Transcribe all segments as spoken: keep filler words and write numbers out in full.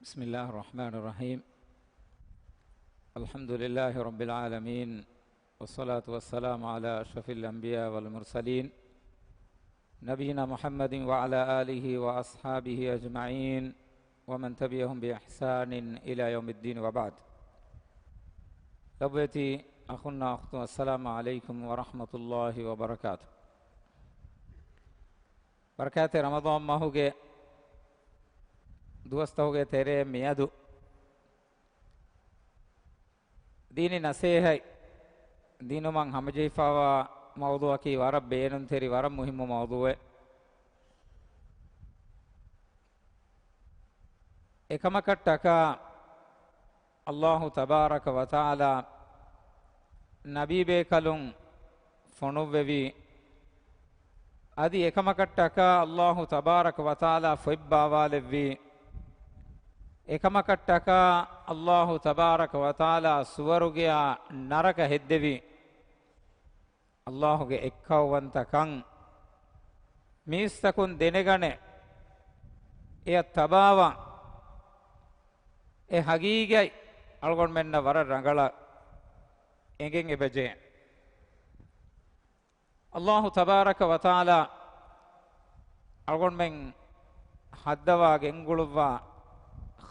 بسم الله الرحمن الرحيم. الحمد لله رب العالمين، والصلاة والسلام على أشرف الأنبياء والمرسلين، نبينا محمد وعلى آله وأصحابه أجمعين، ومن تبعهم بإحسان إلى يوم الدين، وبعد. ލޮބުވެތި އަޚުންނާ އުޚްތުން، السلام عليكم ورحمة الله وبركاته. ބަރަކާތެއް ރަމަޟާން މަހުގެ ދުވަސްތަކުގެ ތެރޭ މިއަދު ދީނީ ނަސޭހަތް ދިނުމަށް ހަމަޖެހިފައިވާ މައުޟޫއަކީ ވަރަށް ބޭނުންތެރި، ވަރަށް މުހިއްމު މައުޟޫއެއް. އެކަމަކަށްޓަކާ ﷲ ތަބާރަކަ ވަތަޢާލާ ނަބީބޭކަލުން ފޮނުއްވެވީ، އަދި އެކަމަކަށްޓަކާ ﷲ ތަބާރަކަ ވަތަޢާލާ ފޮތް ބާވާލެއްވީ، އެކަމަކަށްޓަކާ ﷲ ތަބާރަކަ ވަތަޢާލާ ސުވަރުގެއާ ނަރަކަ ހެއްދެވީ. ﷲގެ އެއްކައުވަންތަކަން މީސްތަކުން ދެނެގަނެ، އެއަށް ތަބާވާ އެ ހަގީގަތް އަޅުގަނޑުމެންނަށް ވަރަށް ރަނގަޅަށް އެނގެން އެބަޖެހޭ. ﷲ ތަބާރަކަ ވަތަޢާލާ އަޅުގަނޑުމެން ހައްދަވާ ގެންގުޅުއްވާ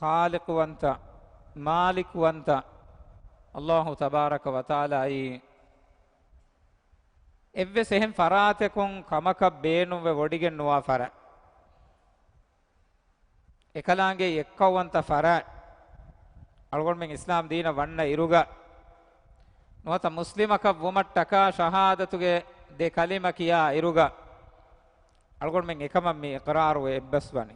ޚާލިޤުވަންތަ، މާލިކުވަންތަ ﷲ ތަބާރަކަ ވަތަޢާލާއީ، އެއްވެސް އެހެން ފަރާތަކުން ކަމަކަށް ބޭނުންވެ ވޮޑިގެން ނުވާ ފަރާތް. އެކަލާނގެ އެއްކައުވަންތަ ފަރާތް އަޅުގަނޑުމެން އިސްލާމް ދީނަށް ވަންނަ އިރުގަ، ނުވަތަ މުސްލިމަކަށް ވުމަށްޓަކާ ޝަހާދަތުގެ ދެ ކަލިމަ ކިޔާ އިރުގަ، އަޅުގަނޑުމެން އެކަމަށް މި އިޤްރާރުވެ އެއްބަސްވަނީ.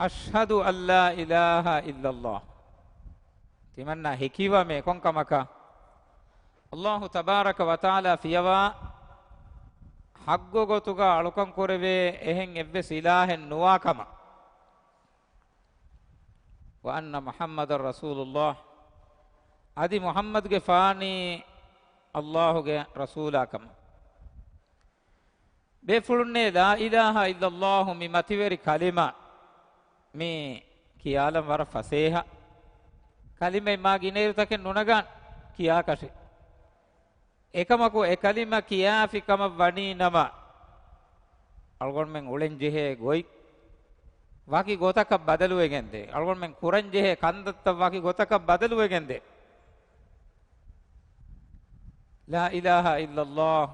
أشهد أن لا إله إلا الله. ތިމަންނަ ހެކިވަމޭ ކޮންކަމަކަށް؟ ﷲ ތަބާރަކަ ވަތަޢާލާ ފިޔަވާ ޙައްޤު ގޮތުގަ އަޅުކަން ކުރެވޭ އެހެން އެއްވެސް އިލާހެއް ނުވާ ކަމަށް. وأن محمدا رسول الله. އަދި މުޙައްމަދުގެފާނީ ﷲގެ ރަސޫލާ ކަމަށް. ބޭފުޅުންނޭ، لا إله إلا الله މި މަތިވެރި ކަލިމަ، މި ކިޔާލަން ވަރަށް ފަސޭހަ ކަލިމައެއް، މާ ގިނައިރުތަކެއް ނުނަގާން ކިޔާކަށެއް. އެކަމަކު އެ ކަލިމަ ކިޔާފި ކަމަށް ވަނީ ނަމަ، އަޅުގަނޑުމެން އުޅެން ޖެހޭ ގޮތް ވަކި ގޮތަކަށް ބަދަލުވެގެންދޭ. އަޅުގަނޑުމެން ކުރަން ޖެހޭ ކަންތައްތައް ވަކި ގޮތަކަށް ބަދަލުވެގެންދޭ. لا إله إلا الله،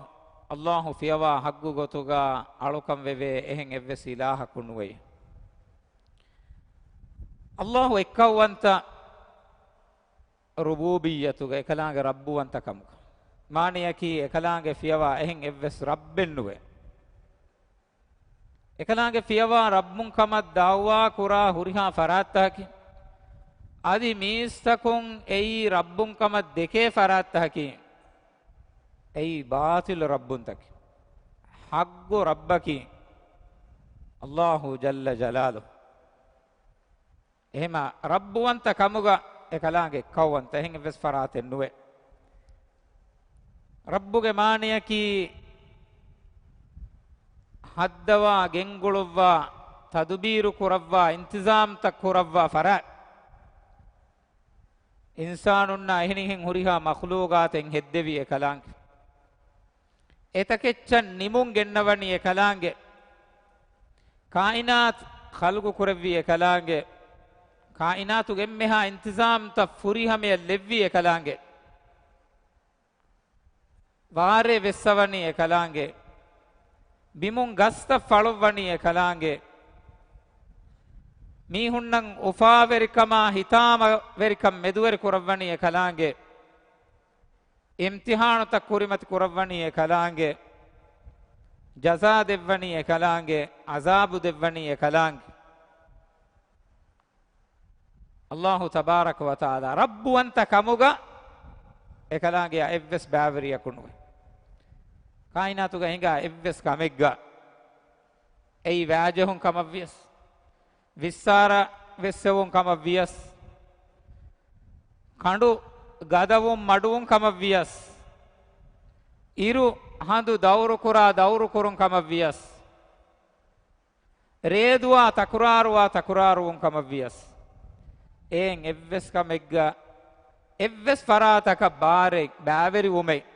ﷲ ފިޔަވާ ޙައްޤު ގޮތުގަ އަޅުކަން ވެވޭ އެހެން އެއްވެސް އިލާހަކު ނުވޭ. ﷲ އެއްކައުވަންތަ ރުބޫބިއްޔަތުގަ، އެކަލާނގެ ރައްބުވަންތަ ކަމުގަ. މާނަޔަކީ އެކަލާނގެ ފިޔަވާ އެހެން އެއްވެސް ރައްބެއް ނުވޭ. އެކަލާނގެ ފިޔަވާ ރައްބުން ކަމަށް ދަޢުވާ ކުރާ ހުރިހާ ފަރާތްތަކަކީ، އަދި މީސްތަކުން އެއީ ރައްބުން ކަމަށް ދެކޭ ފަރާތްތަކަކީ، އެއީ ބާޠިލު ރައްބުންތަކެއް. ޙައްޤު ރައްބަކީ ﷲ ޖައްލަ ޖަލާލުހު. އެހެމަ ރައްބުވަންތަ ކަމުގަ އެކަލާނގެ އެއްކައުވަންތަ އެހެން އެއްވެސް ފަރާތެއް ނުވޭ. ރައްބުގެ މާނަޔަކީ ހައްދަވާ، ގެންގުޅުއްވާ، ތަދުބީރު ކުރައްވާ، އިންތިޒާމްތައް ކުރައްވާ ފަރާތް. އިންސާނުންނާ އެހެނިހެން ހުރިހާ މަޚްލޫގާތެއް ހެއްދެވި އެކަލާނގެ. އެތަކެއްޗަށް ނިމުން ގެންނަވަނީ އެކަލާނގެ. ކާއިނާތު ޚަލްގު ކުރެއްވީ އެކަލާނގެ. ކާއިނާތުގެ އެންމެހާ އިންތިޒާމްތައް ފުރިހަމަޔަށް ލެއްވީ އެކަލާނގެ. ވާރޭ ވެއްސަވަނީ އެކަލާނގެ. ބިމުން ގަސްތައް ފަޅުއްވަނީ އެކަލާނގެ. މީހުންނަށް އުފާވެރިކަމާ ހިތާމަވެރިކަން މެދުވެރި ކުރައްވަނީ އެކަލާނގެ. އިމްތިޙާނުތައް ކުރިމަތި ކުރައްވަނީ އެކަލާނގެ. ޖަޒާ ދެއްވަނީ އެކަލާނގެ. ޢަޒާބު ދެއްވަނީ އެކަލާނގެ. ﷲ ތަބާރަކަ ވަތަޢާލާ ރައްބުވަންތަ ކަމުގަ އެކަލާނގެއަށް އެއްވެސް ބައިވެރިޔަކު ނުވޭ. ކާއިނާތުގަ ހިނގާ އެއްވެސް ކަމެއްގަ، އެއީ ވައިޖެހުން ކަމަށް ވިޔަސް، ވިއްސާރަ ވެއްސެވުން ކަމަށް ވިޔަސް، ކަނޑު ގަދަވުން މަޑުވުން ކަމަށް ވިޔަސް، އިރު ހަނދު ދައުރުކުރާ ދައުރުކުރުން ކަމަށް ވިޔަސް، ރޭދުވާ ތަކުރާރުވާ ތަކުރާރުވުން ކަމަށްވިޔަސް، އެއިން އެއްވެސް ކަމެއްގަ އެއްވެސް ފަރާތަކަށް ބާރެއް ބާވެރިވުމެއް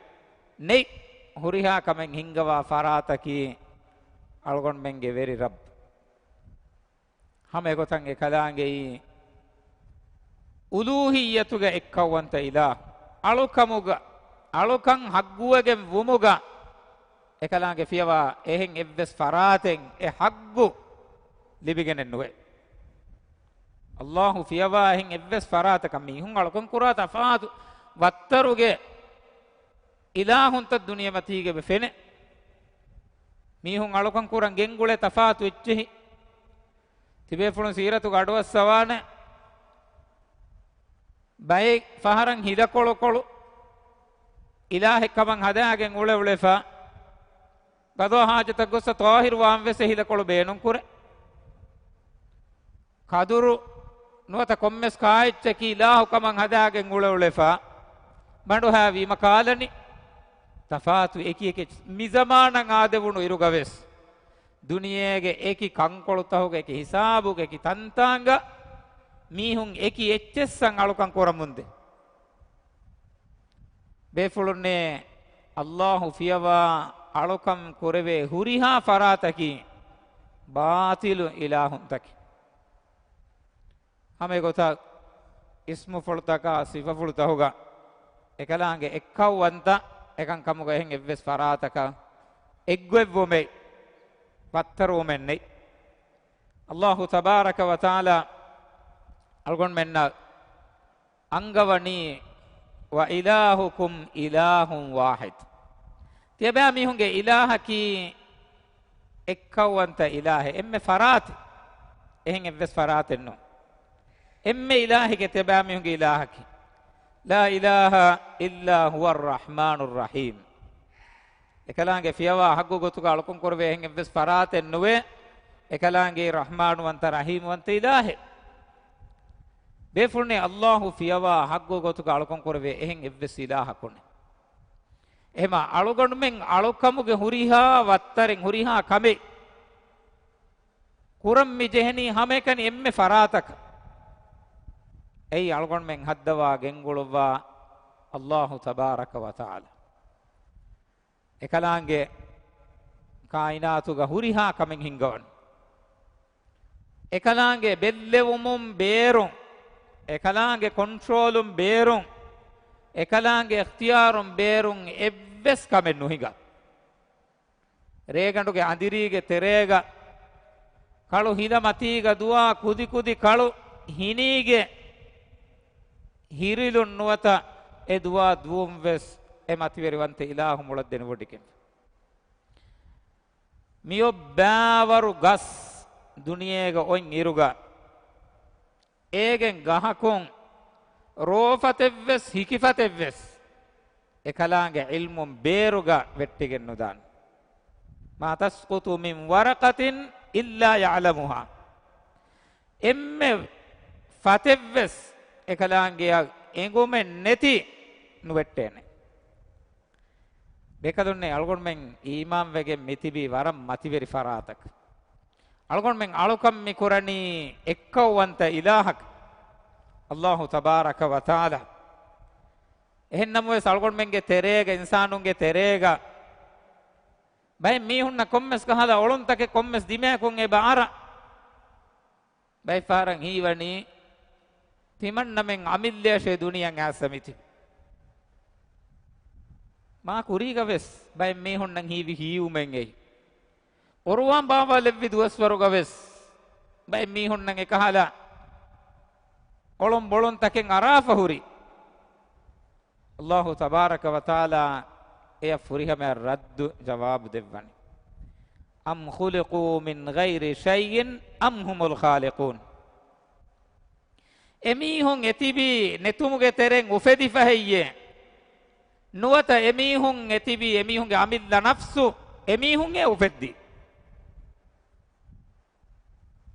ނެތް. ހުރިހާ ކަމެއް ހިންގަވާ ފަރާތަކީ އަޅުގަނޑުމެންގެ ވެރި ރައްބު. ހަމަ އެގޮތަށް އެކަލާނގެއީ އުލޫހިއްޔަތުގެ އެއްކައުވަންތަ އިލާހު، އަޅުކަމުގަ، އަޅުކަން ހައްގުވެގެން ވުމުގަ އެކަލާނގެ ފިޔަވާ އެހެން އެއްވެސް ފަރާތެއް އެ ހައްގު ލިބިގެނެއް ނުވޭ. އައްލާހު ފިޔަވާ އެހެން އެއްވެސް ފަރާތަކަށް މީހުން އަޅުކަން ކުރާ ތަފާތު ވައްތަރުގެ އިލާހުންތައް ދުނިޔެމަތީގަ އެބަ ފެނޭ. މީހުން އަޅުކަން ކުރަން ގެންގުޅޭ ތަފާތު އެއްޗެހި. ތިބޭފުޅުން ސީރަތުގަ އަޑުއައްސަވާނެ. ބައެއް ފަހަރަށް ހިލަކޮޅުކޮޅު އިލާހެއް ކަމަށް ހަދާގެން އުޅެ އުޅެފަ، ގަޟާ ހާޖަތަށް ގޮއްސަ ޠާހިރުވާން ވެސް އެ ހިލަކޮޅު ބޭނުންކުރޭ. ކަދުރު ނުވަތަ ކޮންމެސް ކާއެއްޗަކީ އިލާހު ކަމަށް ހަދާގެން އުޅެ އުޅެފަ، ބަނޑުހައި ވީމަ ކާލަނި. ތަފާތު އެކި އެކި މިޒަމާނަށް އާދެވުނު އިރުގަ ވެސް، ދުނިޔޭގެ އެކި ކަންކޮޅުތަކުގަ އެކި ހިސާބުގަ އެކި ތަންތާނގަ މީހުން އެކި އެއްޗެއްސަށް އަޅުކަން ކުރަމުންދޭ. ބޭފުޅުންނޭ، އައްލާހު ފިޔަވާ އަޅުކަން ކުރެވޭ ހުރިހާ ފަރާތަކީ ބާޠިލު އިލާހުންތަކެއް. ހަމަ އެގޮތަށް އިސްމުފުޅުތަކާ ސިފަފުޅުތަކުގަ އެކަލާނގެ އެއްކައުވަންތަ އެކަން ކަމުގަ އެހެން އެއްވެސް ފަރާތަކަށް އެއްގޮތްވުމެއް ވައްތަރުވުމެއް ނެތް. އައްލާހު ތަބާރަކަ ވަތަޢާލާ އަޅުގަނޑުމެންނަށް އަންގަވަނީ، "وإلهكم إله واحد." ތިޔަބައިމީހުންގެ އިލާހަކީ އެއްކައުވަންތަ އިލާހެއް، އެންމެ ފަރާތެއް. އެހެން އެއްވެސް ފަރާތެއް ނޫން. އެންމެ އިލާހެކޭ ތިޔަބައިމީހުންގެ އިލާހަކީ. "لا إله إلا هو الرحمن الرحيم." އެކަލާނގެ ފިޔަވާ ހައްގު ގޮތުގަ އަޅުކަން ކުރެވޭ އެހެން އެއްވެސް ފަރާތެއް ނުވޭ. އެކަލާނގެ ރަޙްމާނުވަންތަ ރަޙީމުވަންތަ އިލާހެއް. ބޭފުޅުންނޭ، އައްލާހު ފިޔަވާ ހައްގު ގޮތުގަ އަޅުކަން ކުރެވޭ އެހެން އެއްވެސް އިލާހަކު ނެތް. އެހެމާ އަޅުގަނޑުމެން އަޅުކަމުގެ ހުރިހާ ވައްތަރެއް ހުރިހާ ކަމެއް ކުރަން މި ޖެހެނީ ހަމައެކަނި އެންމެ ފަރާތަކަށް. އެއީ އަޅުގަނޑުމެން ހައްދަވާ ގެންގުޅުއްވާ އައްލާހު ތަބާރަކަ ވަތަޢާލާ. އެކަލާނގެ ކާއިނާތުގަ ހުރިހާ ކަމެއް ހިންގަވަން. އެކަލާނގެ ބެއްލެވުމުން ބޭރުން، އެކަލާނގެ ކޮންޓްރޯލުން ބޭރުން، އެކަލާނގެ އިޚްތިޔާރުން ބޭރުން އެއްވެސް ކަމެއް ނުހިނގާ. ރޭގަނޑުގެ އަނދިރީގެ ތެރޭގަ ކަޅު ހިލަ މަތީގަ ދުވާ ކުދިކުދި ކަޅު ހިނީގެ ހިރިލުން ނުވަތަ އެ ދުވާ ދުވުން ވެސް އެ މަތިވެރިވަންތަ އިލާހު މޮޅަށް ދެނެވޮޑިގެން. މިއޮއް ބާވަރު ގަސް ދުނިޔޭގަ އޮތް އިރުގަ އޭގެން ގަހަކުން ރޯފަތެއްވެސް ހިކިފަތެއްވެސް އެކަލާނގެ ޢިލްމުން ބޭރުގަ ވެއްޓިގެން ނުދާނެ. "ما تسقط من ورقة إلا يعلمها." އެންމެ ފަތެއްވެސް އެކަލާނގެއަށް އެނގުމެއް ނެތި ނުވެއްޓޭނެ. ބޭކަލުންނޭ، އަޅުގަނޑުމެން އީމާންވެގެން މިތިބީ ވަރަށް މަތިވެރި ފަރާތަކަށް. އަޅުގަނޑުމެން އަޅުކަން މި ކުރަނީ އެއްކައުވަންތަ އިލާހަކަށް، އައްލާހު ތަބާރަކަ ވަތަޢާލާ. އެހެންނަމަވެސް، އަޅުގަނޑުމެންގެ ތެރޭގަ، އިންސާނުންގެ ތެރޭގަ ބައެއް މީހުންނަށް ކޮންމެސް ކަހަލަ އޮޅުންތަކެއް ކޮންމެސް ދިމަޔަކުން އެބަ އަރާ. ބައެއް ފަހަރަށް ހީވަނީ، ތިމަންނަމެން އަމިއްލަޔަށޭ ދުނިޔެއަށް އައިސް މިތިބީ. މާ ކުރީގަ ވެސް ބައެއް މީހުންނަށް ހީވި ހީވުމެއް އެއީ. ޤުރުއާން ބާއްވާލެއްވި ދުވަސްވަރުގަ ވެސް ބައެއް މީހުންނަށް އެކަހަލަ އޮޅުން ބޮޅުން ތަކެއް އަރާފަ ހުރި. އައްލާހު ތަބާރަކަ ވަތަޢާލާ އެޔަށް ފުރިހަމަޔަށް ރައްދު ޖަވާބު ދެއްވަނީ، "أم خلقوا من غير شيء أم هم الخالقون." އެމީހުން އެތިބީ ނެތުމުގެ ތެރެއިން އުފެދިފަ ހެއްޔޭ؟ ނުވަތަ އެމީހުން އެތިބީ އެމީހުންގެ އަމިއްލަ ނަފްސު އެމީހުންހޭ އުފެއްދީ؟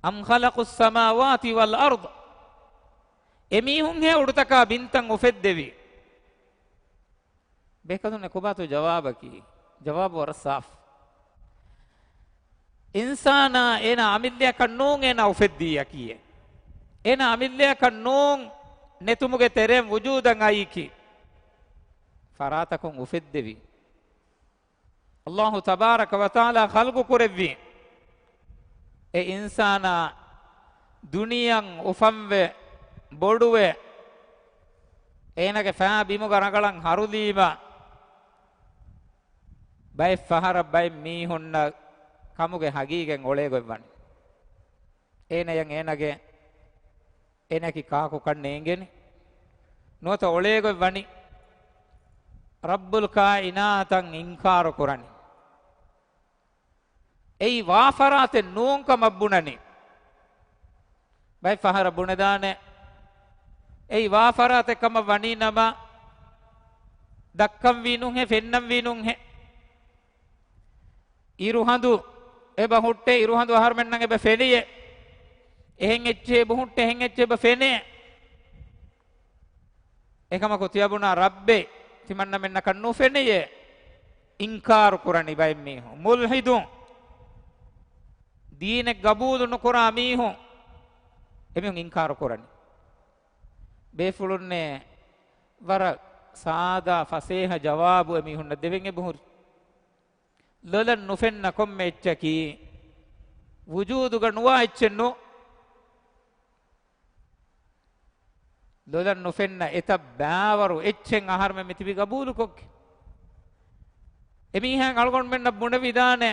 "أم خلقوا السماوات والأرض." އެމީހުންހޭ އުޑުތަކާ ބިންތައް އުފެއްދެވީ؟ ބޭކަލުންނޭ، ކޮބާތޯ ޖަވާބަކީ؟ ޖަވާބު ވަރަށް ސާފު. އިންސާނާ އޭނާ އަމިއްލައަކަށް ނޫން އޭނާ އުފެއްދީއަކީއެއް. އޭނާ އަމިއްލައަކަށް ނޫން ނެތުމުގެ ތެރެއިން ވުޖޫދަށް އައީކީ. ފަރާތަކުން އުފެއްދެވި. އައްލާހު ތަބާރަކަ ވަތަޢާލާ ޚަލްޤު ކުރެއްވި. އެ އިންސާނާ ދުނިޔެއަށް އުފަންވެ، ބޮޑުވެ، އޭނާގެ ފައި ބިމުގަ ރަނގަޅަށް ހަރުލީމަ، ބައެއް ފަހަރަށް ބައެއް މީހުންނަށް ކަމުގެ ހަގީގަތް އޮޅޭގޮތް ވަނީ. އޭނަޔަށް އޭނާގެ، އޭނާއަކީ ކާކު ކަން ނޭނގޭނެ. ނުވަތަ އޮޅޭގޮތް ވަނީ ރައްބުލް ކާއިނާތަށް އިންކާރު ކުރަނީ. އެއީ ވާ ފަރާތެއް ނޫން ކަމަށް ބުނަނީ. ބައެއް ފަހަރަށް ބުނެދާނެ، އެއީ ވާ ފަރާތެއް ކަމަށް ވަނީ ނަމަ، ދައްކަންވީ ނޫންހޭ، ފެންނަންވީ ނޫންހޭ. އިރުހަނދު އެބަ ހުއްޓޭ، އިރުހަނދު އަހަރުމެންނަށް އެބަ ފެނިޔޭ. އެހެން އެއްޗެހި އެބަ ހުއްޓޭ، އެހެން އެއްޗެހި އެބަ ފެނޭ. އެކަމަކު ތިޔަބުނާ ރައްބެއް ތިމަންނަމެންނަކަށް ނުފެނެޔޭ. އިންކާރު ކުރަނީ ބައެއް މީހުން. މުލްޙިދުން، ދީނެއް ގަބޫލު ނުކުރާ މީހުން، އެމީހުން އިންކާރު ކުރަނީ. ބޭފުޅުންނޭ ވަރަށް ސާދާ ފަސޭހަ ޖަވާބު އެމީހުންނަށް ދެވެން އެބަހުރި. ލޮލަށް ނުފެންނަ ކޮންމެ އެއްޗަކީ ވުޖޫދުގަ ނުވާ އެއްޗެއް ނޫން. ލޮލަށް ނުފެންނަ އެތައް ބާވަރު އެއްޗެއް އަހަރުމެން މިތިބީ ގަބޫލުކޮށްގެން. އެމީހާ އަޅުގަނޑުމެންނަށް ބުނެވިދާނެ،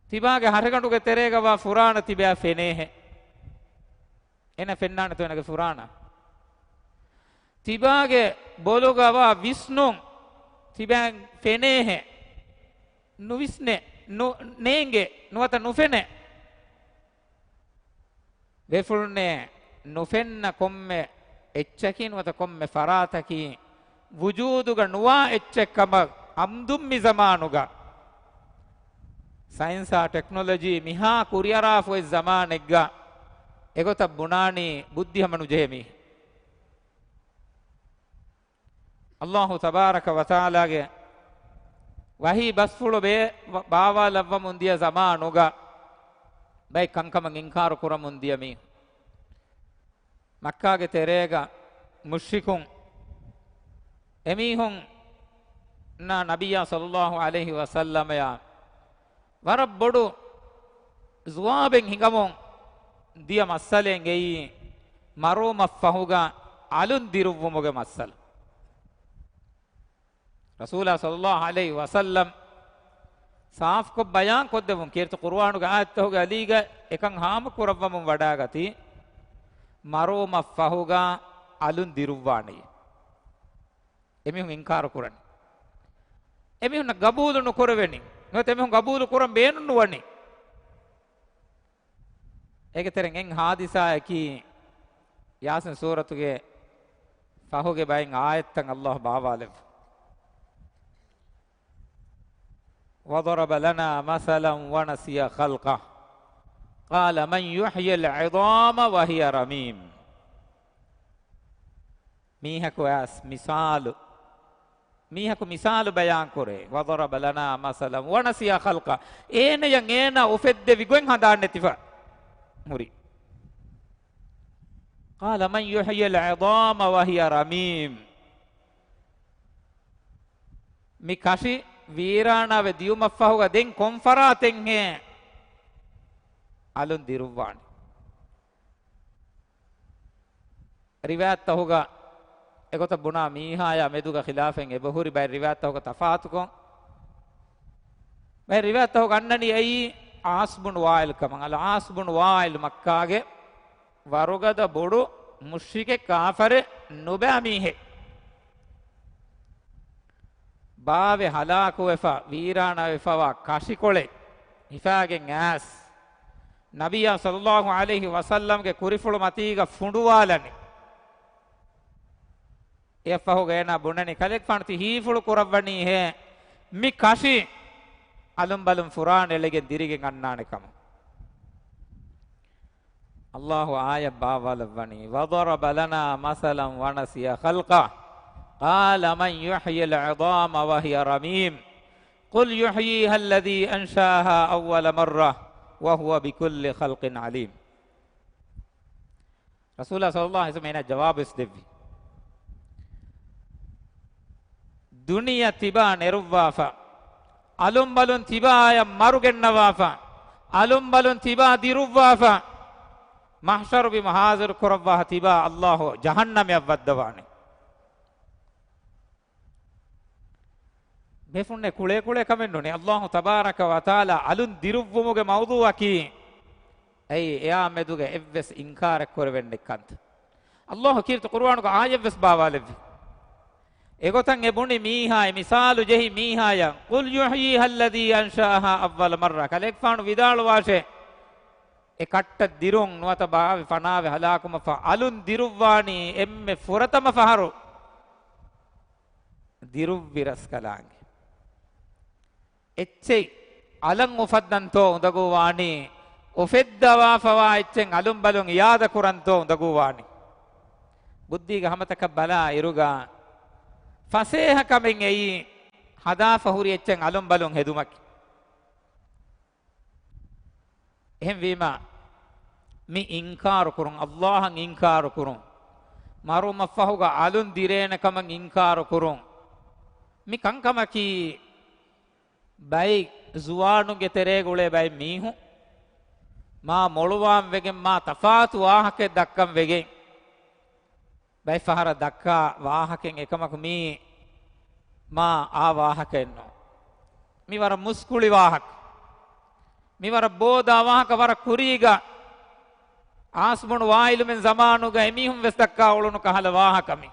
ތިބާގެ ހަށިގަނޑުގެ ތެރޭގަ ވާ ފުރާނަ ތިބާ ފެނޭހެ. އޭނަ ފެންނާނެތޯ އޭނަގެ ފުރާނަ؟ ތިބާގެ ބޮލުގަ ވާ ވިސްނުން ތިބާ ފެނޭހެ. ނުވިސްނޭ، ނު-، ނޭނގޭ، ނުވަތަ ނުފެނޭ. ބޭފުޅުންނޭ، ނުފެންނަ ކޮންމެ އެއްޗަކީ ނުވަތަ ކޮންމެ ފަރާތަކީ ވުޖޫދުގަ ނުވާ އެއްޗެއް ކަމަށް އަމްދުން މި ޒަމާނުގަ ސައިންސާ ޓެކްނޮލޮޖީ މިހާ ކުރިއަރާފަ އޮތް ޒަމާނެއްގަ އެގޮތަށް ބުނާނީ ބުއްދި ހަމަ ނުޖެހޭ މީހެއް. އައްލާހު ތަބާރަކަ ވަތަޢާލާގެ ވަޙީ ބަސްފުޅު ބޭ-، ބާވާލައްވަމުން ދިޔަ ޒަމާނުގަ ބައެއް ކަންކަމަށް އިންކާރު ކުރަމުން ދިޔަ މީހުން. މައްކާގެ ތެރޭގަ މުޝްރިކުން އެމީހުންނާ ނަބިއްޔާ ޞައްލައްލާހު ޢަލައިހި ވަސައްލަމަޔާ ވަރަށް ބޮޑު ޒުވާބެއް ހިނގަމުން ދިޔަ މައްސަލައެއް އެއީ، މަރުވުމަށްފަހުގަ އަލުން ދިރުއްވުމުގެ މައްސަލަ. ރަސޫލާ ޞައްލައްލާހު ޢަލައިހި ވަސައްލަމް ސާފުކޮށް ބަޔާން ކޮށްދެއްވުން، ކީރިތި ޤުރުއާނުގެ އާޔަތްތަކުގެ އަލީގަ އެކަން ހާމަކުރައްވަމުން ވަޑާގަތީ، މަރުވުމަށްފަހުގަ އަލުން ދިރުއްވާނެޔޭ. އެމީހުން އިންކާރު ކުރަނީ. އެމީހުންނަށް ގަބޫލު ނުކުރެވެނީ. ނުވަތަ އެމީހުން ގަބޫލު ކުރަން ބޭނުން ނުވަނީ. އޭގެ ތެރެއިން އެއް ހާދިސާއަކީ، ޔާސިން ސޫރަތުގެ ފަހުގެ ބައެއް އާޔަތްތައް އައްލާހު ބާވާލެއްވި. وضرب لنا مثلا ونسي خلقه قال من يحيي العظام وهي رميم. މީހަކު އައިސް މިސާލު، މީހަކު މިސާލު ބަޔާންކުރޭ. وضرب لنا مثلا ونسي خلقه. އޭނަޔަށް އޭނާ އުފެއްދެވި ގޮތް ހަނދާން ނެތިފަ ހުރި. قال من يحيي العظام وهي رميم. މި ކަށި ވީރާނާވެ ދިޔުމަށްފަހުގަ ދެން ކޮން ފަރާތެއްހޭ އަލުން ދިރުއްވާނީ؟ ރިވާޔަތްތަހުގަ އެގޮތަށް ބުނާ މީހާޔާ މެދުގަ ޚިލާފެއް އެބަހުރި. ބައެއް ރިވާޔަތްތަހުގަ ތަފާތުކޮށް، ބައެއް ރިވާޔަތްތަހުގަ އަންނަނީ އެއީ އާސް ބުނު ވާއިލް ކަމަށް. އަލް އާސް ބުނު ވާއިލް މައްކާގެ ވަރުގަދަ ބޮޑު މުޝްރިކެއް، ކާފަރެއް، ނުބައި މީހެއް. ބާވެ ހަލާކުވެފަ، ވީރާނާވެފަވާ ކަށިކޮޅެއް ހިފާގެން އައިސް، ނަބިއްޔާ ޞައްލައްލާހު ޢަލައިހި ވަސައްލަމްގެ ކުރިފުޅު މަތީގަ ފުނޑުވާލަނީ. އެއަށްފަހުގަ އޭނާ ބުނަނީ، ކަލޭގެފާނު ތި ހީފުޅު ކުރައްވަނީހޭ މި ކަށި އަލުންބަލުން ފުރާނަ އެޅިގެން ދިރިގެން އަންނާނެ ކަމަށް. އައްލާހު އާޔަތް ބާވާލައްވަނީ، وضرب لنا مثلا ونسي خلقه قال من يحيي العظام وهي رميم. قل يحييها الذي أنشأها أول مرة وهو بكل خلق عليم. ރަސޫލާ ޞައްލައްލާހު ޢަލައިހި ވަސައްލަމަ އޭނާ ޖަވާބުވެސް ދެއްވި. ދުނިޔެ ތިބާ ނެރުއްވާފަ، އަލުންބަލުން ތިބާޔަށް މަރުގެންނަވާފަ، އަލުންބަލުން ތިބާ ދިރުއްވާފަ، މަޙްޝަރު ބިމަށް ހާޒިރު ކުރައްވާ ތިބާ ﷲ ޖަހަންނަމަށް ވައްދަވާނެ. ބޭފުޅުންނޭ ކުޅޭ ކުޅޭ ކަމެއް ނޫނޭ. ﷲ ތަބާރަކަ ވަތަޢާލާ އަލުން ދިރުއްވުމުގެ މައުޟޫޢަކީ އެއީ އެއާ މެދުގަ އެއްވެސް އިންކާރެއް ކުރެވެން ނެތް ކަންތައް. ﷲ ކީރިތި ޤުރުއާނުގަ އާޔަތްވެސް ބާވާލެއްވި. އެގޮތަށް އެ ބުނި މީހާ، އެ މިސާލު ޖެހި މީހާޔަށް، قل يحييها الذي أنشأها أول مرة، ކަލޭގެފާނު ވިދާޅުވާށޭ، އެ ކައްޓަށް ދިރުން ނުވަތަ ބާވި ފަނާވެ ހަލާކުމަށްފަހު އަލުން ދިރުއްވާނީ އެންމެ ފުރަތަމަ ފަހަރު ދިރުއްވި ރަސްކަލާނގެ. އެއްޗެއް އަލަށް އުފައްދަންތޯ އުނދަގޫވާނީ، އުފެއްދަވާފަވާ އެއްޗެއް އަލުންބަލުން އިއާދަ ކުރަންތޯ އުނދަގޫވާނީ. ބުއްދީގެ ހަމަތަކަށް ބަލާ އިރުގަ ފަސޭހަ ކަމެއް އެއީ ހަދާފަ ހުރި އެއްޗެއް އަލުންބަލުން ހެދުމަކީ. އެހެންވީމަ، މި އިންކާރު ކުރުން، ﷲ އަށް އިންކާރު ކުރުން، މަރުވުމަށްފަހުގަ އަލުން ދިރޭނެ ކަމަށް އިންކާރު ކުރުން، މި ކަންކަމަކީ ބައެއް ޒުވާނުންގެ ތެރޭގަ އުޅޭ ބައެއް މީހުން މާ މޮޅުވާން ވެގެން، މާ ތަފާތު ވާހަކައެއް ދައްކަން ވެގެން، ބައެއް ފަހަރަށް ދައްކާ ވާހަކައިން އެކަމަކު މީ މާ އާ ވާހަކައެއް ނޫން. މި ވަރަށް މުސްކުޅި ވާހަކަ. މި ވަރަށް ބޯދާ ވާހަކަ. ވަރަށް ކުރީގަ އާސްބުނު ވާއިލުމެން ޒަމާނުގަ އެމީހުން ވެސް ދައްކާ އުޅުނު ކަހަލަ ވާހަކަ މި.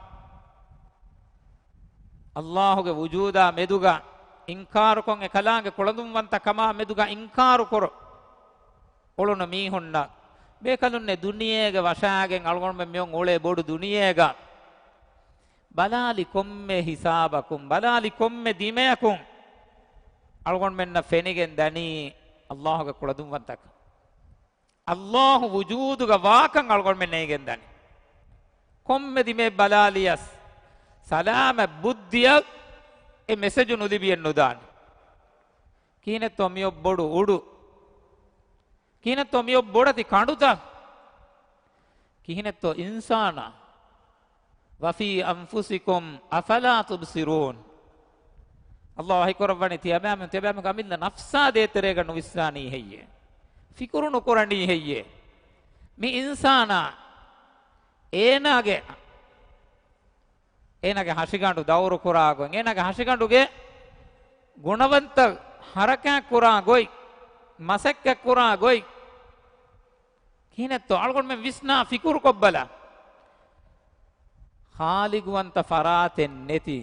ﷲ ގެ ވުޖޫދާ މެދުގަ އިންކާރުކޮށް، އެކަލާނގެ ކުޅަދުންވަންތަ ކަމާ މެދުގަ އިންކާރު ކުރު އުޅުނު މީހުންނަށް، ބޭކަލުންނެއް ދުނިޔޭގެ ވަށާގެން އަޅުގަނޑުމެން މިއޮން އުޅޭ ބޮޑު ދުނިޔޭގަ ބަލާލި ކޮންމެ ހިސާބަކުން، ބަލާލި ކޮންމެ ދިމަޔަކުން އަޅުގަނޑުމެންނަށް ފެނިގެން ދަނީ ﷲ ގެ ކުޅަދުންވަންތަކަން. ﷲ ވުޖޫދުގަ ވާކަން އަޅުގަނޑުމެން ނޭނގެން ދަނީ. ކޮންމެ ދިމައެއް ބަލާލިޔަސް، ސަލާމަތް ބުއްދިއަށް އެ މެސެޖު ނުލިބިއެއް ނުދާނެ. ކިހިނެއްތޯ މިއޮށް ބޮޑު އުޑު؟ ކިހިނެއްތޯ މިއޮށް ބޮޑެތި ކަނޑުތައް؟ ކިހިނެއްތޯ އިންސާނާ؟ وفي أنفسكم أفلا تبصرون. ﷲ ވަޙީކުރައްވަނީ ތިޔަބައިމީހުން، ތިޔަބައިމީހުންގެ އަމިއްލަ ނަފްސާ ދޭތެރޭގަ ނުވިސްނާނީ ހެއްޔޭ؟ ފިކުރު ނުކުރަނީ ހެއްޔޭ؟ މި އިންސާނާ އޭނާގެ އޭނާގެ ހަށިގަނޑު ދައުރުކުރާ ގޮތް، އޭނާގެ ހަށިގަނޑުގެ ގުނަވަންތައް ހަރަކާތްކުރާ ގޮތް، މަސައްކަތްކުރާ ގޮތް، ކިހިނެއްތޯ އަޅުގަނޑުމެން ވިސްނާ ފިކުރުކޮށްބަލަ. ޚާލިގުވަންތަ ފަރާތެއް ނެތި،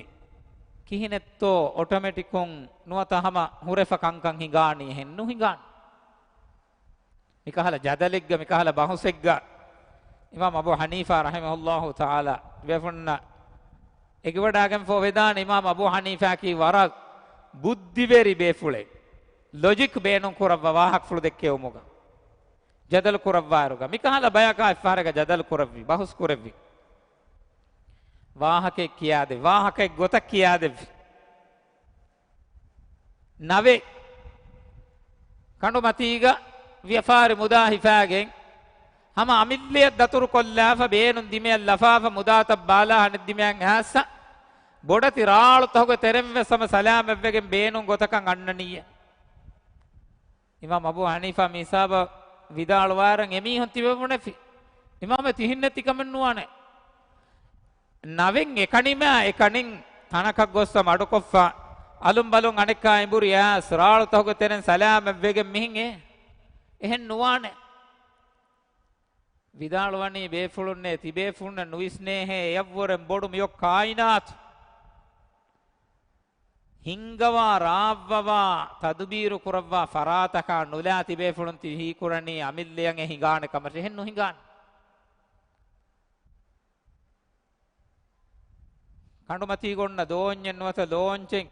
ކިހިނެއްތޯ އޮޓޮމެޓިކުން ނުވަތަ ހަމަ ހުރެފަ ކަންކަން ހިނގާނީ އެހެން ނުހިނގާނެ. މިކަހަލަ ޖަދަލެއްގަ، މިކަހަލަ ބަހުސެއްގަ އިމާމް އަބޫ ޙަނީފާ ރަޙިމަހުﷲ ތަޢާލާ ބޭފުޅުންނަށް އެނގިވަޑާގެންފަ ވެދާނެ. އިމާމް އަބޫ ޙަނީފާއަކީ ވަރަށް ބުއްދިވެރި ބޭފުޅެއް، ލޮޖިކް ބޭނުން ކުރައްވާ ވާހަކަފުޅު ދެއްކެވުމުގަ، ޖަދަލު ކުރައްވާއިރުގަ، މިކަހަލަ ބަޔަކާ އެއްފަހަރެއްގަ ޖަދަލު ކުރެއްވި، ބަހުސް ކުރެއްވި، ވާހަކައެއް ކިޔާދެއްވި، ވާހަކައެއް ގޮތަށް ކިޔާދެއްވި. ނަވެއް ކަނޑުމަތީގަ ވިޔަފާރި މުދާ ހިފާގެން، ހަމަ އަމިއްލަޔަށް ދަތުރުކޮށްލާފަ، ބޭނުން ދިމަޔަށް ލަފާފަ، މުދާތައް ބާލާ އަނެއް ދިމަޔަށް އައިސް، ބޮޑެތި ރާޅުތަކުގެ ތެރެއިން ވެސް ހަމަ ސަލާމަތްވެގެން ބޭނުން ގޮތަކަށް އަންނަނީއޭ. އިމާމް އަބޫ ޙަނީފާ މި ހިސާބަށް ވިދާޅުވާއިރަށް އެމީހުން ތިބެވުނެފި. އިމާމެ ތިހިންނެއް ތިކަމެއް ނުވާނެ. ނަވެއް އެކަނިމާ އެކަނިން ތަނަކަށް ގޮއްސަ މަޑުކޮށްފަ، އަލުން ބަލުން އަނެއްކާ އެނބުރި އައިސް، ރާޅުތަކުގެ ތެރެއިން ސަލާމަތްވެގެން މިހެން އޭ. އެހެން ނުވާނެ. ވިދާޅުވަނީ ބޭފުޅުންނޭ، ތިބޭފުޅުންނަށް ނުވިސްނޭހޭ އެޔަށްވުރެން ބޮޑު މިއޮއް ކާއިނާތު. ހިންގަވާ ރާއްވަވާ ތަދުބީރު ކުރައްވާ ފަރާތަކާ ނުލާ ތިބޭފުޅުން ތި ހީކުރަނީ އަމިއްލަޔަށް އެ ހިނގާނެ ކަމަށް. އެހެން ނުހިނގާނެ. ކަނޑުމަތީގަ އޮންނަ ދޯންޏެއް ނުވަތަ ލޯންޗެއް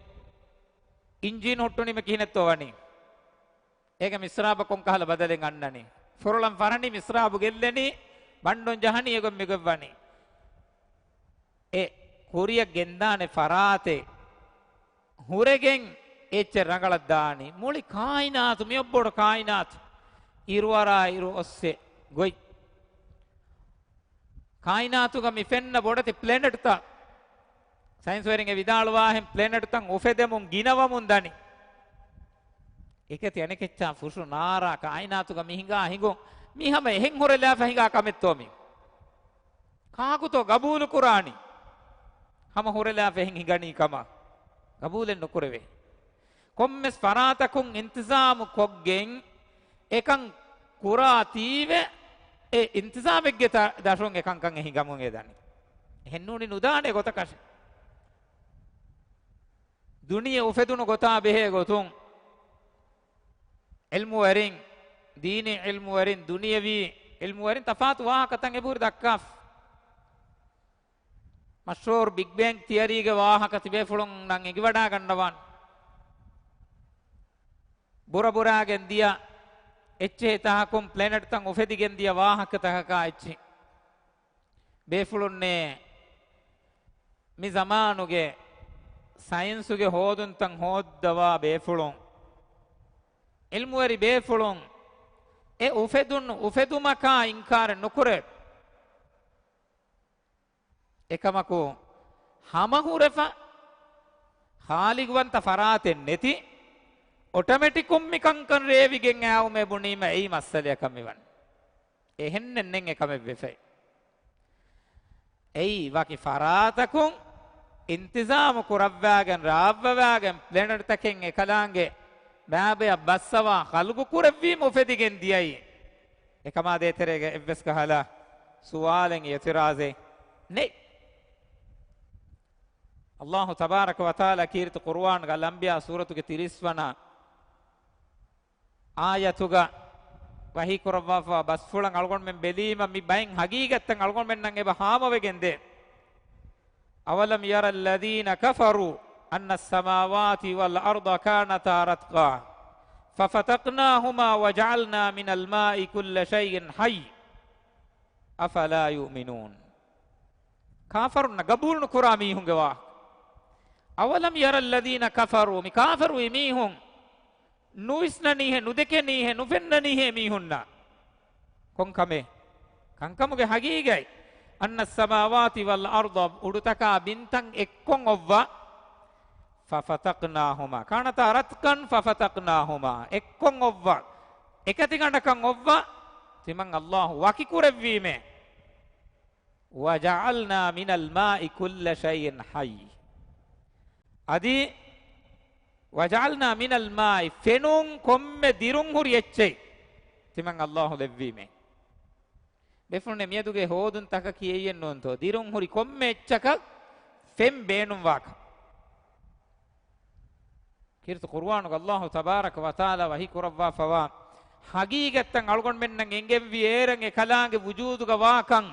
އިންޖީން ހުއްޓުނީމަ ކިހިނެއްތޯ ވަނީ؟ އޭގެ މިސްރާބަށް ކޮންކަހަލަ ބަދަލެއް އަންނަނީ؟ ފުރޮޅަން ފަރަނީ، މިސްރާބު ގެއްލެނީ، ބަންޑުން ޖަހަނީ، އެގޮތް މިގޮތް ވަނީ. އެ ކުރިއަށް ގެންދާނެ ފަރާތެއް ހުރެގެން އެއްޗެއް ރަނގަޅަށް ދާނީ. މުޅި ކާއިނާތު، މިއޮއްބޮޑު ކާއިނާތު، އިރުއަރާ އިރު އޮއްސެ ގޮތް. ކާއިނާތުގަ މި ފެންނަ ބޮޑެތި ޕްލެނެޓްތައް، ސައިންސްވެރިން އެ ވިދާޅުވާހެން، ޕްލެނެޓްތައް އުފެދެމުން ގިނަވަމުން ދަނީ. އެކެތި އަނެކެއްޗާ ފުށު ނާރާ ކާއިނާތުގަ މި ހިނގާ ހިނގުން، މި ހަމަ އެހެން ހުރެލާފަ ހިނގާ ކަމެއްތޯ މި؟ ކާކުތޯ ގަބޫލު ކުރާނީ؟ ހަމަ ހުރެލާފަ އެހެން ހިނގަނީ ކަމަށް ގަބޫލެއް ނުކުރެވޭ. ކޮންމެސް ފަރާތަކުން އިންތިޒާމު ކޮށްގެން އެކަން ކުރާތީވެ، އެ އިންތިޒާމެއްގެ ތަ-، ދަށުން އެކަންކަން އެ ހިނގަމުން އެދަނީ. އެހެންނޫނީ ނުދާނެ ގޮތަކަށެއް. ދުނިޔެ އުފެދުނު ގޮތާ ބެހޭ ގޮތުން، ޢިލްމުވެރިން، ދީނީ ޢިލްމުވެރިން، ދުނިޔަވީ ޢިލްމުވެރިން ތަފާތު ވާހަކަތައް އެބަހުރި ދައްކާފަ. މަޝްހޫރު ބިގް ބޭންގް ތިއަރީގެ ވާހަކަ ތިބޭފުޅުންނަށް އެނގިވަޑާގަންނަވާނެ. ބުރަބުރާގެން ދިޔަ އެއްޗެހި ތަހަކުން ޕްލެނެޓްތައް އުފެދިގެން ދިޔަ ވާހަކަތަކަކާ އެއްޗެއް. ބޭފުޅުންނޭ މި ޒަމާނުގެ ސައިންސުގެ ހޯދުންތައް ހޯއްދަވާ ބޭފުޅުން، ޢިލްމުވެރި ބޭފުޅުން އެ އުފެދުން އުފެދުމަކާ އިންކާރެއް ނުކުރޭ. އެކަމަކު ހަމަހުރެފަ، ޚާލިގުވަންތަ ފަރާތެއް ނެތި، އޮޓޮމެޓިކުން މި ކަންކަން ރޭވިގެން އައުމޭ ބުނީމަ އެއީ މައްސަލަޔަކަށް މިވަނީ. އެހެންނެއް ނެތް އެކަމެއް ވެފައި. އެއީ ވަކި ފަރާތަކުން އިންތިޒާމު ކުރައްވާގެން ރާއްވަވާގެން ޕްލެނެޓްތަކެއް އެކަލާނގެ މާބަޔަށް ބައްސަވާ ޚަލްގު ކުރެއްވީމަ އުފެދިގެން ދިޔައީ. އެކަމާ ދޭތެރޭގަ އެއްވެސް ކަހަލަ ސުވާލެއް އިޢުތިރާޒެއް ނެތް. އައްލާހު ތަބާރަކަ ވަތަޢާލާ ކީރިތި ޤުރުއާންގަ އަލްއަންބިޔާ ސޫރަތުގެ ތިރީސް ވަނަ އާޔަތުގަ ވަޙީ ކުރައްވާފަ ބަސްފުޅަށް އަޅުގަނޑުމެން ބެލީމަ، މި ބައެއް ހަގީގަތްތައް އަޅުގަނޑުމެންނަށް އެބަ ހާމަވެގެން ދޭ. أولم ير الذين كفروا أن السماوات والأرض كانتا رتقا ففتقناهما وجعلنا من الماء كل شيء حي أفلا يؤمنون. ކާފަރުންނަށް ގަބޫލު ނުކުރާ މީހުންގެ ވާހަކަ. أولم ير الذين كفروا، މި ކާފަރުވި މީހުން ނުވިސްނަނީހޭ، ނުދެކެނީހޭ، ނުފެންނަނީހޭ މީހުންނަށް. ކޮން ކަމެއް؟ ކަންކަމުގެ ހަގީގަތް، أن السماوات والأرض، އުޑުތަކާ ބިންތައް އެއްކޮށް އޮއްވާ، ففتقناهما، كانتا رتقا ففتقناهما، އެއްކޮށް އޮއްވާ، އެކަތިގަނޑަކަށް އޮއްވާ، ތިމަން އައްލާހު ވަކިކުރެއްވީމޭ. وجعلنا من الماء كل شيء حي. އަދި، وجعلنا من الماء، ފެނުން ކޮންމެ ދިރުން ހުރި އެއްޗެއް ތިމަން އައްލާހު ލެއްވީމޭ. ބޭފުޅުންނޭ، މިއަދުގެ ހޯދުންތަކަކީ އެއްޔެއް ނޫންތޯ؟ ދިރުން ހުރި ކޮންމެ އެއްޗަކަށް ފެން ބޭނުންވާކަން. ކީރިތި ޤުރުއާނުގަ އައްލާހު ތަބާރަކަ ވަތަޢާލާ ވަޙީ ކުރައްވާފަވާ ހަގީގަތްތައް އަޅުގަނޑުމެންނަށް އެނގެންވި އޭރަށް އެކަލާނގެ ވުޖޫދުގަ ވާކަން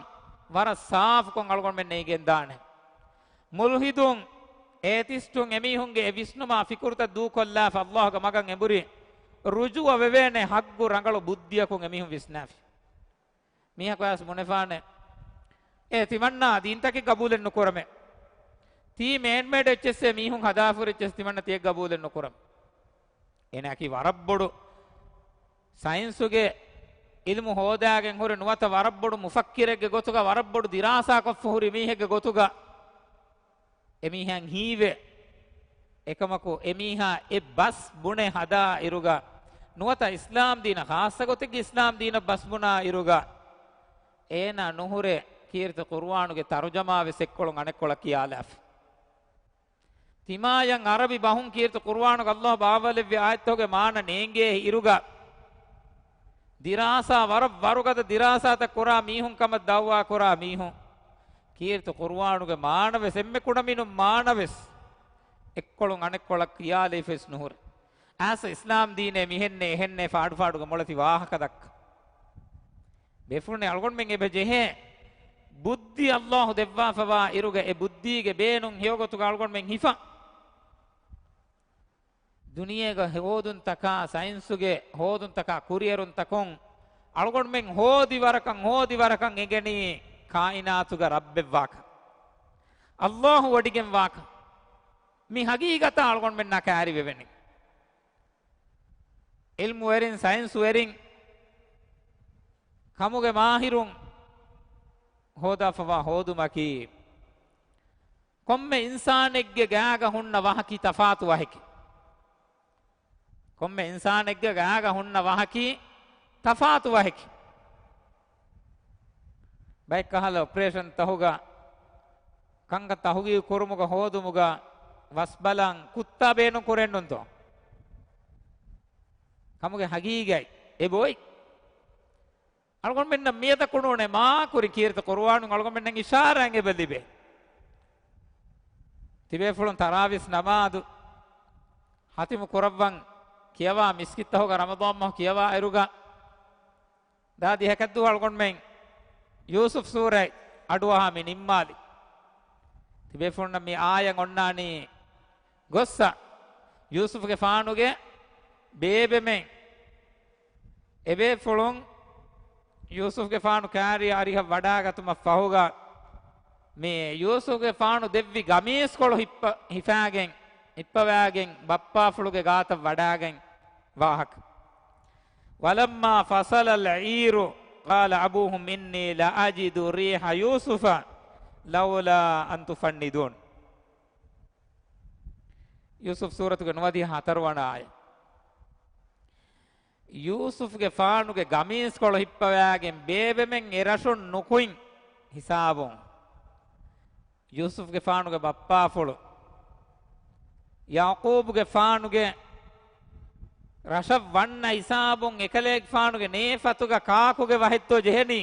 ވަރަށް ސާފުކޮށް އަޅުގަނޑުމެންނަށް އެނގެންދާނެ. މުލްޙިދުން، އޭތިސްޓުން އެމީހުންގެ އެ ވިސްނުމާ ފިކުރުތައް ދޫކޮށްލާފަ އައްލާހުގެ މަގަށް އެނބުރި ރުޖޫޢަ ވެވޭނެ ހައްގު ރަނގަޅު ބުއްދިއަކުން އެމީހުން ވިސްނާފި. މީހަކު އައިސް ބުނެފާނެ، އޭ ތިމަންނާ ދީންތަކެއް ގަބޫލެއް ނުކުރަމޭ. ތީ މޭންމޭޑް އެއްޗެއްސޭ މީހުން ހަދާފަ ހުރި އެއްޗެއްސެއް ތިމަންނަ ތިޔަ ގަބޫލެއް ނުކުރަމޭ. އޭނައަކީ ވަރަށް ބޮޑު ސައިންސުގެ އިލްމު ހޯދާގެން ހުރި ނުވަތަ ވަރަށް ބޮޑު މުފައްކިރެއްގެ ގޮތުގަ ވަރަށް ބޮޑު ދިރާސާކޮށްފަ ހުރި މީހެއްގެ ގޮތުގަ އެމީހާ ހީވޭ. އެކަމަކު އެމީހާ އެ ބަސް ބުނެ ހަދާ އިރުގަ ނުވަތަ އިސްލާމް ދީނަށް ޚާއްޞަ ގޮތެއްގެ އިސްލާމް ދީނަށް ބަސް ބުނާ އިރުގަ އޭނާ ނުހުރޭ ކީރިތި ޤުރުއާނުގެ ތަރުޖަމާ ވެސް އެއްކޮޅުން އަނެއްކޮޅަށް ކިޔާލާފަ. ތިމާޔަށް ޢަރަބި ބަހުން ކީރިތި ޤުރުއާނުގަ އައްލާހު ބާވާލެއްވި އާޔަތްތަކުގެ މާނަ ނޭނގޭ އިރުގަ، ދިރާސާ ވަރަށް ވަރުގަދަ ދިރާސާތައް ކުރާ މީހުން ކަމަށް ދަޢުވާ ކުރާ މީހުން، ކީރިތި ޤުރުއާނުގެ މާނަ ވެސް އެންމެ ކުޑަމިނުން މާނަ ވެސް އެއްކޮޅުން އަނެއްކޮޅަށް ކިޔާލައިފަވެސް ނުހުރޭ. އާސަ އިސްލާމް ދީނޭ މިހެންނޭ އެހެންނޭ ފާޑުފާޑުގެ މޮޅެތި ވާހަކަ ދައްކަ. ބޭފުޅުންނޭ އަޅުގަނޑުމެން އެބަ ޖެހޭ ބުއްދި އައްލާހު ދެއްވާފަވާ އިރުގަ އެ ބުއްދީގެ ބޭނުން ހެޔޮގޮތުގަ އަޅުގަނޑުމެން ހިފަ. ދުނިޔޭގަ ހޯދުންތަކާ، ސައިންސުގެ ހޯދުންތަކާ، ކުރިއެރުންތަކުން އަޅުގަނޑުމެން ހޯދި ވަރަކަށް، ހޯދި ވަރަކަށް އެނގެނީ ކާއިނާތުގަ ރައްބެއްވާކަން، އައްލާހު ވޮޑިގެންވާކަން. މި ހަގީގަތާ އަޅުގަނޑުމެންނާ ކައިރިވެވެނީ. ޢިލްމުވެރިން، ސައިންސުވެރިން، ކަމުގެ މާހިރުން ހޯދާފަވާ ހޯދުމަކީ، ކޮންމެ އިންސާނެއްގެ ގާގަ ހުންނަ ވަހަކީ ތަފާތު ވަހެކޭ. ކޮންމެ އިންސާނެއްގެ ގާގަ ހުންނަ ވަހަކީ ތަފާތު ވަހެކޭ. ބައެއްކަހަލަ އޮޕަރޭޝަން ތަހުގަ، ކަންކަން ތަހުގީގު ކުރުމުގަ ހޯދުމުގަ ވަސް ބަލަން ކުއްތާ ބޭނުން ކުރެއްނުންތޯ؟ ކަމުގެ ހަގީގަތް އެބައޮތް. އަޅުގަނޑުމެންނަށް މިއަދަކު ނޫނޭ މާ ކުރިން ކީރިތި ޤުރުއާނުން އަޅުގަނޑުމެންނަށް އިޝާރާތް އެބަ ލިބޭ. ތިބޭފުޅުން ތަރާވީސް ނަމާދު ހަތިމު ކުރައްވަން ކިޔަވާ މިސްކިތްތަހުގަ ރަމަޟާން މަހު ކިޔަވާއިރުގަ، ދާ ދިހަކަށްދުވަހު އަޅުގަނޑުމެން ޔޫސުފް ސޫރަތް އަޑުއަހާ މި ނިންމާލި. ތިބޭފުޅުންނަށް މި އާޔަތް އޮންނާނީ ގޮއްސަ ޔޫސުފްގެފާނުގެ ބޭބެމެން. އެބޭފުޅުން ޔޫސުފްގެފާނު ކާރިޔަށް އަރިހަށް ވަޑާގަތުމަށް ފަހުގަ، މި ޔޫސުފްގެފާނު ދެއްވި ގަމީސްކޮޅު ހިއްޕަ-، ހިފާގެން، ހިއްޕަވާގެން ބައްޕާފުޅުގެ ގާތަށް ވަޑާގެން ވާހަކަ. ولما فصل العير قال أبوهم إني لأجد ريح يوسف لولا أن تفندون. ޔޫސުފް ސޫރަތުގެ ނުވަދިހަ ހަތަރުވަނަ އާޔަތް. ޔޫސުފްގެފާނުގެ ގަމީސްކޮޅު ހިއްޕަވާގެން ބޭބެމެން އެ ރަށުން ނުކުތް ހިސާބުން، ޔޫސުފްގެފާނުގެ ބައްޕާފުޅު ޔަޢުޤޫބުގެފާނުގެ ރަށަށް ވަންނަ ހިސާބުން އެކަލޭގެފާނުގެ ނޭފަތުގަ ކާކުގެ ވަހެއްތޯ ޖެހެނީ؟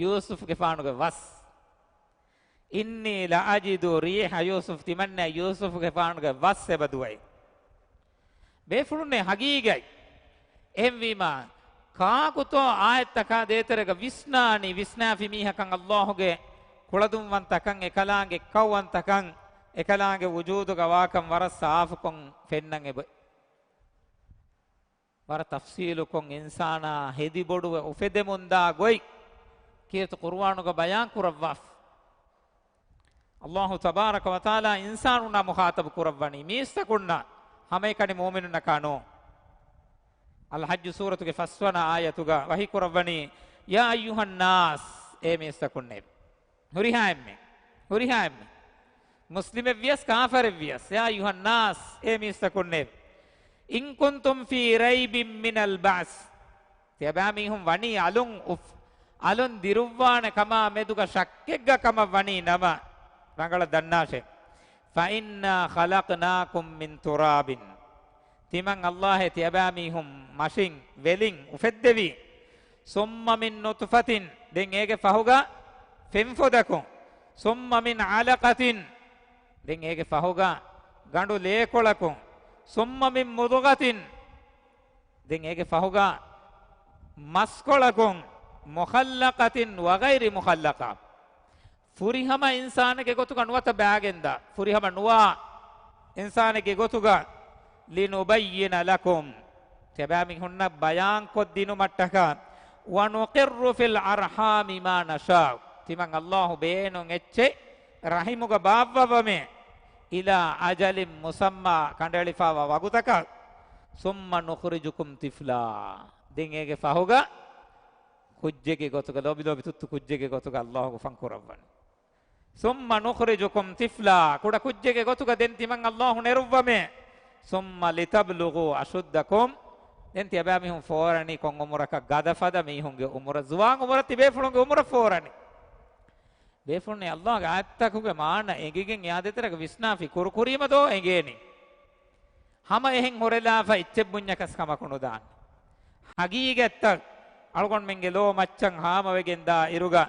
ޔޫސުފްގެފާނުގެ ވަސް. إني لأجد ريح يوسف، ތިމަންނަ ޔޫސުފްގެފާނުގެ ވަސް އެބަ ދުވައި. ބޭފުޅުންނޭ ހަގީގަތް. އެހެންވީމާ، ކާކުތޯ އާޔަތްތަކާ ދޭތެރޭގަ ވިސްނާނީ، ވިސްނާފި މީހަކަށް ﷲ ގެ ކުޅަދުންވަންތަކަން، އެކަލާނގެ އެއްކައުވަންތަކަން، އެކަލާނގެ ވުޖޫދުގަ ވާކަން ވަރަށް ސާފުކޮށް ފެންނަން އެބަ. ވަރަށް ތަފްސީލުކޮށް އިންސާނާ ހެދިބޮޑުވެ އުފެދެމުންދާ ގޮތް ކީރިތި ޤުރުއާނުގަ ބަޔާން ކުރައްވާފަ. ﷲ ތަބާރަކަ ވަތަޢާލާ އިންސާނުންނާ މުޚާޠަބު ކުރައްވަނީ، މީސްތަކުންނާ ހަމައެކަނި މުއުމިނުންނަކާ ނޫން. އަލްޙައްޖު ސޫރަތުގެ ފަސްވަނަ އާޔަތުގަ ވަޙީ ކުރައްވަނީ، يا أيها الناس، އޭ މީސްތަކުންނޭ. ހުރިހާ އެންމެ، ހުރިހާ އެންމެ. މުސްލިމެއްވިޔަސް ކާފަރެއްވިޔަސް، يا أيها الناس، އޭ މީސްތަކުންނޭ. إن كنتم في ريب من البعث، ތިޔަބައިމީހުން ވަނީ އަލުން އުފް-، އަލުން ދިރުއްވާނެ ކަމާ މެދުގަ ޝައްކެއްގަ ކަމަށް ވަނީ ނަމަ، ރަނގަޅަށް ދަންނާށޭ. فإنا خلقناكم من تراب، ތިމަން ﷲ އޭ ތިޔަބައިމީހުން މަށިން ވެލިން އުފެއްދެވީ. ثم من نطفة، ދެން އޭގެ ފަހުގަ ފެންފޮދަކުން. ثم من علقة، ދެން އޭގެ ފަހުގަ ގަނޑު ލޭކޮޅަކުން. ثم من مضغة، ދެން އޭގެ ފަހުގަ މަސްކޮޅަކުން. مخلقة وغير مخلقة، ފުރިހަމަ އިންސާނެއްގެ ގޮތުގަ ނުވަތަ ބައިގެންދާ، ފުރިހަމަ ނުވާ އިންސާނެއްގެ ގޮތުގަ. لنبين لكم، ތިޔަބައިމީހުންނަށް ބަޔާންކޮށްދިނުމަށްޓަކާ. ونقر في الأرحام ما نشاء، ތިމަން ﷲ ބޭނުން އެއްޗެއް ރަޙިމުގަ ބާއްވަވަމޭ. إلى أجل مسمى، ކަނޑައެޅިފައިވާ ވަގުތަކަށް. ثم نخرجكم طفلا، ދެން އޭގެ ފަހުގަ ކުއްޖެއްގެ ގޮތުގަ، ލޯބި ލޯބި ތުއްތު ކުއްޖެއްގެ ގޮތުގަ ﷲ އުފަން ކުރައްވަނީ. ثم نخرجكم طفلا، ކުޑަ ކުއްޖެއްގެ ގޮތުގަ ދެން ތިމަން ﷲ ނެރުއްވަމޭ. ثم لتبلغوا أشدكم، ދެން ތިޔަބައިމީހުން ފޯރަނީ ކޮން އުމުރަކަށް؟ ގަދަފަދަ މީހުންގެ އުމުރަށް، ޒުވާން އުމުރަށް ތިބޭފުޅުންގެ އުމުރަށް ފޯރަނީ. ބޭފުޅުންނޭ ﷲ ގެ އާޔަތްތަކުގެ މާނަ އެނގިގެން އެއާ ދޭތެރޭގަ ވިސްނާ ފިކުރު ކުރީމަ ދޯ އެނގޭނީ. ހަމަ އެހެން ހުރެލާފަ އެއްޗެއް ބުންޏަކަސް ކަމަކު ނުދާނެ. ހަގީގަތްތައް އަޅުގަނޑުމެންގެ ލޯ މައްޗަށް ހާމަވެގެން ދާ އިރުގަ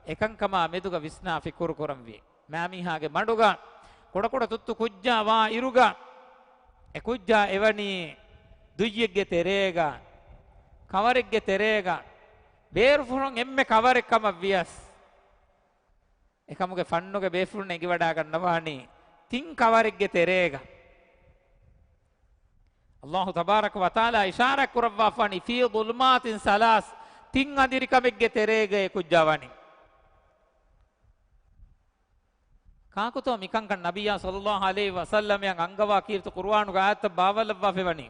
އެކަންކަމާ މެދުގަ ވިސްނާ ފިކުރު ކުރަންވީ. މާމީހާގެ މަޑުގަ ކުޑަކުޑަ ތުއްތު ކުއްޖާ ވާ އިރުގަ، އެ ކުއްޖާ އެވަނީ ދުއްޔެއްގެ ތެރޭގަ، ކަވަރެއްގެ ތެރޭގަ، ބޭރުފުށުން އެންމެ ކަވަރެއް ކަމަށް ވިޔަސް، އެކަމުގެ ފަންނުގެ ބޭފުޅުން އެނގިވަޑާގަންނަވާނީ ތިން ކަވަރެއްގެ ތެރޭގަ. ﷲ ތަބާރަކަ ވަތަޢާލާ އިޝާރާތް ކުރައްވާފާނީ، في ظلمات ثلاث، ތިން އަނދިރިކަމެއްގެ ތެރޭގައޭ ކުއްޖާ ވަނީ. ކާކުތޯ މިކަންކަން ނަބިއްޔާ ޞައްލައްލާހު ޢަލައިހި ވަސައްލަމައަށް އަންގަވާ ކީރިތި ޤުރުއާނުގެ އާޔަތްތައް ބާވައްލައްވާފައިވަނީ؟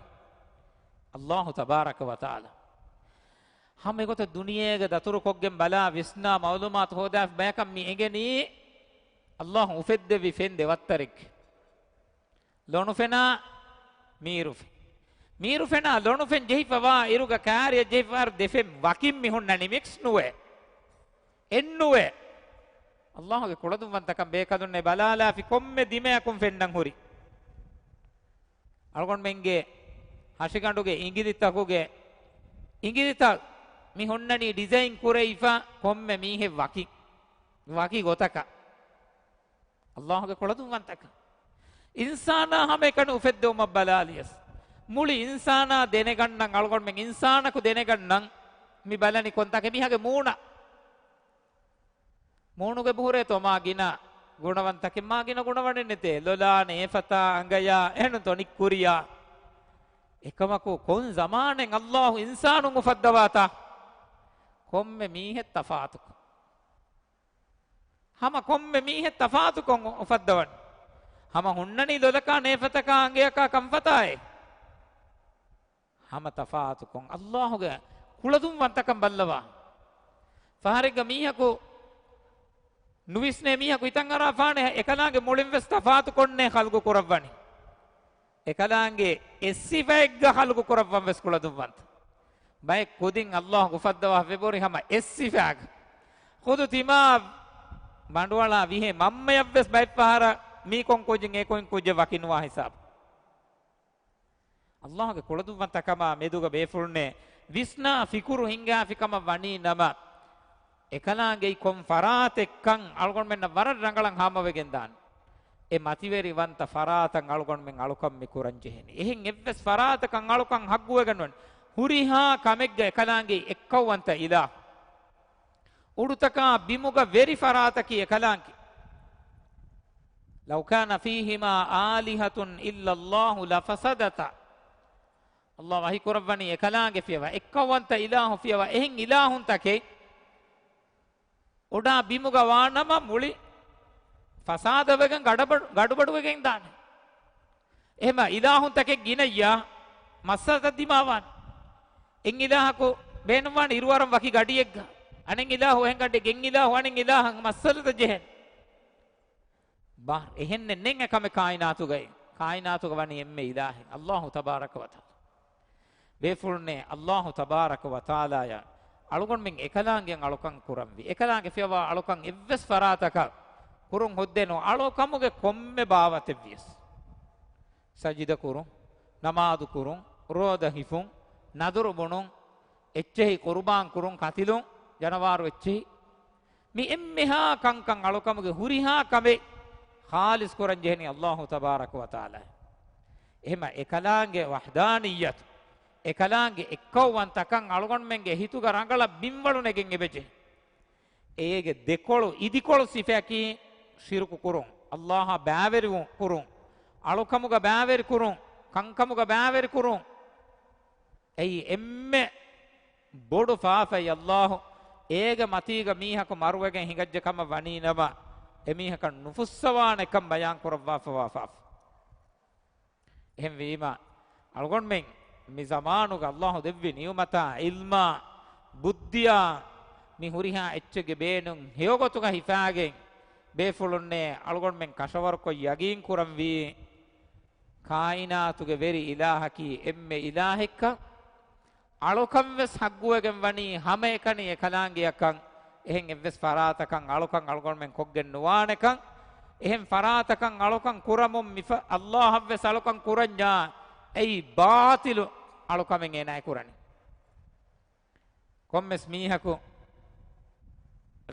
އައްލާހު ތަބާރަކަ ވަތަޢާލާ ހަމަ އެގޮތަށް ދުނިޔޭގަ ދަތުރުކޮށްގެން ބަލާ ވިސްނާ މަޢުލޫމާތު ހޯދާފަ ބަޔަކަށް މި އެނގެނީ، އައްލާހު އުފެއްދެވި ފެން ދެވައްތަރެއްގެ. ލޮނުފެނާ މީރުފެން. މީރުފެނާ ލޮނުފެން ޖެހިފަވާ އިރުގަ ކާރިއަށް ޖެހިފަވާ ދެފެން ވަކިން މި ހުންނަނީ، މިކްސް ނުވޭ. އެއްނުވޭ. އައްލާހުގެ ކުޅަދުންވަންތަކަން ބޭކަލުންނޭ ބަލާލާފި ކޮންމެ ދިމަޔަކުން ފެންނަން ހުރި. އަޅުގަނޑުމެންގެ ހަށިގަނޑުގެ އިނގިލިތަކުގެ އިނގިލިތައް މި ހުންނަނީ ޑިޒައިން ކުރެވިފަ ކޮންމެ މީހެއް ވަކި، ވަކި ގޮތަކަށް. އައްލާހުގެ ކުޅަދުންވަންތަކަން. އިންސާނާ ހަމައެކަނި އުފެއްދެވުމަށް ބަލާލިޔަސް، މުޅި އިންސާނާ ދެނެގަންނަން، އަޅުގަނޑުމެން އިންސާނަކު ދެނެގަންނަން މި ބަލަނީ ކޮންތާކެއް މީހާގެ މޫނަށް. މޫނުގެ ބުހުރޭތޯ މާ ގިނަ ގުނަވަންތަކެއް، މާ ގިނަ ގުނަވަނެއް ނެތޭ. ލޮލާ، ނޭފަތާ، އަނގަޔާ، އެހެންތޯ ނިއްކުރިޔާ. އެކަމަކު ކޮން ޒަމާނެއް އައްލާހު އިންސާނުން އުފައްދަވާތާ؟ ކޮންމެ މީހެއް ތަފާތުކޮށް. ހަމަ ކޮންމެ މީހެއް ތަފާތުކޮށް އުފައްދަވަން. ހަމަ ހުންނަނީ ލޮލަކާ، ނޭފަތަކާ، އަނގަޔަކާ، ކަންފަތާއޭ. ހަމަ ތަފާތުކޮށް އައްލާހުގެ ކުޅަދުންވަންތަކަން ބައްލަވާ. ފަހަރެއްގަ މީހަކު ނުވިސްނޭ، މީހަކު ހިތަށްއަރާފާނެ އެކަލާނގެ މުޅިންވެސް ތަފާތުކޮށްނޭ ޚަލްގު ކުރައްވަނީ. އެކަލާނގެ އެއްސިފައެއްގަ ޚަލްގު ކުރައްވަން ވެސް ކުޅަދުންވަންތަ. ބައެއް ކުދިން އައްލާހު އުފައްދަވާފައި ބުރި ހަމަ އެއްސިފައިގަ. ޚުދު ތިމާ ބަނޑުއަޅާ ވިހޭ މަންމަޔަށްވެސް ބައެއްފަހަރަށް މީ ކޮން ކުއްޖެއް އެ ކޮން ކުއްޖެއް ވަކިނުވާ ހިސާބު. އައްލާހުގެ ކުޅަދުންވަންތަކަމާ މެދުގަ ބޭފުޅުންނޭ ވިސްނާ ފިކުރު ހިންގާފި ކަމަށް ވަނީ ނަމަ، އެކަލާނގެއީ ކޮން ފަރާތެއްކަން އަޅުގަނޑުމެންނަށް ވަރަށް ރަނގަޅަށް ހާމަވެގެންދާނެ. އެ މަތިވެރިވަންތަ ފަރާތަށް އަޅުގަނޑުމެން އަޅުކަން މި ކުރަން ޖެހެނީ. އެހެން އެއްވެސް ފަރާތަކަށް އަޅުކަން ހައްގުވެގެން ނުވަން. ހުރިހާ ކަމެއްގަ އެކަލާނގެ އެއްކައުވަންތަ އިލާހު. އުޑުތަކާ ބިމުގަ ވެރި ފަރާތަކީ އެކަލާނގެ. لو كان فيهما آلهة إلا الله لفسدتا. އައްލާ ވަޙީ ކުރައްވަނީ އެކަލާނގެ ފިޔަވާ، އެއްކައުވަންތަ އިލާހު ފިޔަވާ، އެހެން އިލާހުންތަކެއް އުޑާ ބިމުގަ ވާނަމަ މުޅި ފަސާދަވެގެން ގަޑަބަޑު-، ގަޑުބަޑުވެގެން ދާނެ. އެހެމަ އިލާހުންތަކެއް ގިނައްޔާ މައްސަލަތައް ދިމާވާނެ. އެއް އިލާހަކު ބޭނުންވާނެ އިރުއަރަން ވަކި ގަޑިއެއްގަ. އަނެއް އިލާހު އެހެން ގަޑިއެއް، އެއް އިލާހު އަނެއް އިލާހަށް މައްސަލަތައް ޖެހޭނެ. ބާ، އެހެންނެއް ނެތް އެކަމެއް ކާއިނާތުގައި. ކާއިނާތުގަ ވަނީ އެންމެ އިލާހެއް، އައްލާހު ތަބާރަކަ ވަތަޢާލާ. ބޭފުޅުންނޭ، އައްލާހު ތަބާރަކަ ވަތަޢާލާޔަށް އަޅުގަނޑުމެން އެކަލާނގެއަށް އަޅުކަން ކުރަންވީ. އެކަލާނގެ ފިޔަވާ އަޅުކަން އެއްވެސް ފަރާތަކަށް ކުރުން ހުއްދައެއް ނޫން. އަޅުކަމުގެ ކޮންމެ ބާވަތެއްވިޔަސް، ސަޖިދަ ކުރުން، ނަމާދު ކުރުން، ރޯދަ ހިފުން، ނަދުރު ބުނުން، އެއްޗެހި ޤުރުބާން ކުރުން، ކަތިލުން، ޖަނަވާރު އެއްޗެހި، މި އެންމެހާ ކަންކަން އަޅުކަމުގެ ހުރިހާ ކަމެއް ޚާލިޞް ކުރަން ޖެހެނީ އައްލާހު ތަބާރަކަ ވަތަޢާލާ. އެހެމަ އެކަލާނގެ ވަޙްދާނިއްޔަތު، އެކަލާނގެ އެއްކައުވަންތަކަން އަޅުގަނޑުމެންގެ ހިތުގަ ރަނގަޅަށް ބިންވަޅު ނެގެން އެބަޖެހޭ. އޭގެ ދެކޮޅު އިދިކޮޅު ސިފައަކީ ޝިރުކު ކުރުން، އައްލާހާ ބައިވެރި ކުރުން، އަޅުކަމުގަ ބައިވެރި ކުރުން، ކަންކަމުގަ ބައިވެރި ކުރުން. އެއީ އެންމެ ބޮޑު ފާފައެއް. އައްލާހު އޭގެ މަތީގަ މީހަކު މަރުވެގެން ހިނގައްޖެ ކަމަށް ވަނީ ނަމަ، އެމީހަކަށް ނުފުއްސަވާނެ ކަން ބަޔާން ކުރައްވާފަވާ ފާފަ. އެހެންވީމަ، އަޅުގަނޑުމެން މި ޒަމާނުގަ އައްލާހު ދެއްވި ނިޢުމަތާ، ޢިލްމާ، ބުއްދިޔާ، މި ހުރިހާ އެއްޗެއްގެ ބޭނުން ހެޔޮގޮތުގަ ހިފާގެން، ބޭފުޅުންނޭ އަޅުގަނޑުމެން ކަށަވަރުކޮށް ޔަގީން ކުރަންވީ، ކާއިނާތުގެ ވެރި އިލާހަކީ އެންމެ އިލާހެއްކަން، އަޅުކަން ވެސް ހައްގުވެގެން ވަނީ ހަމައެކަނި އެކަލާނގެއަކަށް. އެހެން އެއްވެސް ފަރާތަކަށް އަޅުކަން އަޅުގަނޑުމެން ކޮށްގެން ނުވާނެކަން، އެހެން ފަރާތަކަށް އަޅުކަން ކުރަމުން މިފަ-، އައްލާހަށްވެސް އަޅުކަން ކުރަންޏާ، އެއީ ބާޠިލު އަޅުކަމެއް އޭނާއެއް ކުރަނީ. ކޮންމެސް މީހަކު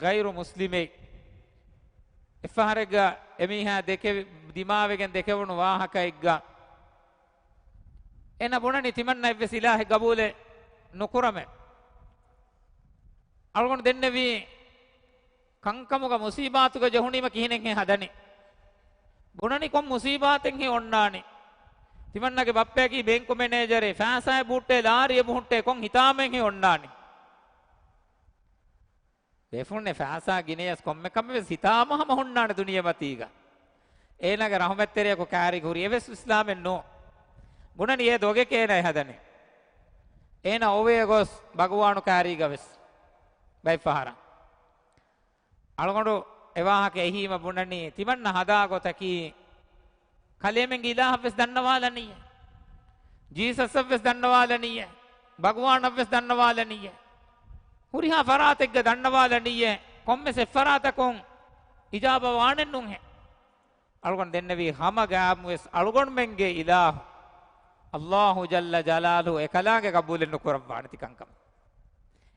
ޣައިރު މުސްލިމެއް އެއްފަހަރެއްގަ އެމީހާ ދެކެ-، ދިމާވެގެން ދެކެވުނު ވާހަކައެއްގަ އޭނަ ބުނަނީ ތިމަންނަ އެއްވެސް އިލާހެއް ގަބޫލެއް ނުކުރަމޭ. އަޅުގަނޑު ދެންނެވީ ކަންކަމުގަ މުސީބާތުގަ ޖެހުނީމަ ކިހިނެއްހޭ ހަދަނީ؟ ބުނަނީ ކޮން މުސީބާތެއްހޭ އޮންނާނީ؟ ތިމަންނަގެ ބައްޕަޔަކީ ބޭންކު މެނޭޖަރެއް، ފައިސާއެއް ބުހުއްޓޭ، ލާރިއެއް ބުހުއްޓޭ، ކޮން ހިތާމައެއްހޭ އޮންނާނީ؟ ބޭފުޅުންނެ ފައިސާ ގިނަޔަސް ކޮންމެ ކަމެއް ވެސް ހިތާމަ ހަމަ ހުންނާނެ ދުނިޔެމަތީގަ. އޭނާގެ ރަޙުމަތްތެރިޔަކު ކާރި ހުރި އެވެސް އިސްލާމެއް ނޫ. ބުނަނީ އޭ ދޮގެކޭ އޭނާ ހަދަނީ. އޭނަ އޮވޭ ގޮސް ބަގުވާނު ކާރީގަ ވެސް ބައެއް ފަހަރަށް އަޅުގަނޑު އެ ވާހަކަ އެހީމަ ބުނަނީ، ތިމަންނަ ހަދާ ގޮތަކީ ކަލޭމެންގެ އިލާހަށް ވެސް ދަންނަވާލަނީއޭ. ޖީސަސްއަށް ވެސް ދަންނަވާލަނީއޭ. ބަގުވާނަށް ވެސް ދަންނަވާލަނީއޭ. ހުރިހާ ފަރާތެއްގަ ދަންނަވާލަނީއޭ. ކޮންމެސް އެއްފަރާތަކުން އިޖާބަ ވާނެއްނޫންހޭ. އަޅުގަނޑު ދެންނެވީ ހަމަ ގައިމުވެސް އަޅުގަނޑުމެންގެ އިލާހު އައްލާހު ޖައްލަ ޖަލާލުހު އެކަލާނގެ ގަބޫލެއް ނުކުރައްވާނެތި ކަންކަމަށް.